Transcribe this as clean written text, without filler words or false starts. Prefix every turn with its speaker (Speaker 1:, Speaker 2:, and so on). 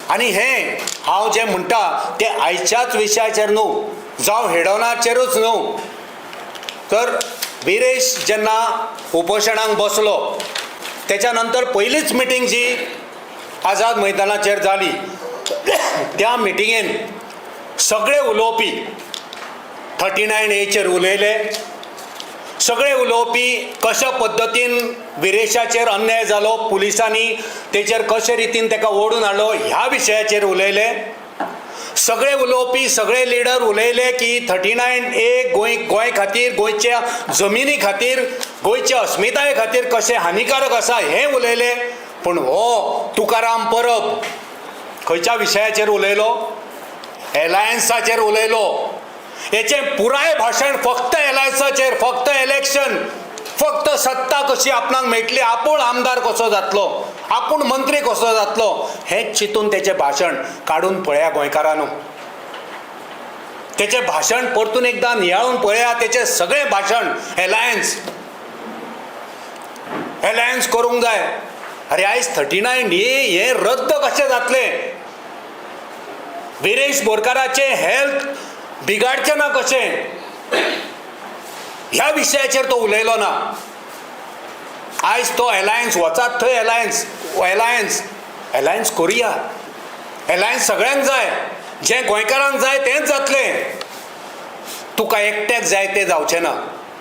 Speaker 1: आनी हें हांव जें म्हणटा तें आयच्याच विशयाचेर न्हू, जावं हेडोनाचेरूच न्हू, तर विरेश जेन्ना उपोशणाक बसलो तेच्या नंतर पयलीच मिटींग जी आझाद मैदानाचेर जाली, त्या मिटिंगेन सगळे उलोवपी 39 एचेर उलयले. सगळे उलोवपी कशा पद्दतीन विरेशाचेर अन्याय जालो, पुलिसांनी तेचेर कशे रितीन ताका ओडून हाडलो, ह्या विशयाचेर उलयले. सगळे उलोवपी, सगळे लिडर उलयले की 39 ए गोंय गोंय खातीर, गोंयच्या जमिनी खातीर, गोंयच्या अस्मिताये खातीर कशें हानिकारक आसा हें उलयले. पूण हो तुकाराम परब खंयच्या विशयाचेर उलयलो? एलायन्साचेर उलयलो. हेचें पुराय भाशण फक्त एलायन्साचेर, फक्त इलेक्शन, फक्त सत्ता कशी आपणाक मेळटली, आपूण आमदार कसो जातलो, आपूण मंत्री कसो जातलो, हें चिंतून तेचें भाशण काडून पळया गोंयकारांनो. तेचें भाशण परतून एकदां नियाळून पळया. तेचें सगळें भाशण एलायन्स, एलायन्स करूंक जाय. अरे, आयज 39 ए हें रद्द कशें जातलें, विरेश बोरकाराचें हेल्थ बिगाडचें ना कशें, ह्या विशयाचेर तो उलयलो ना. आयज तो एलायन्स, वचात थंय एलायन्स, एलायन्स, एलायन्स करुया. एलायन्स सगळ्यांक जाय. जें गोंयकारांक जाय तेंच जातलें, तुका एकट्याक जाय तें जावचें ना.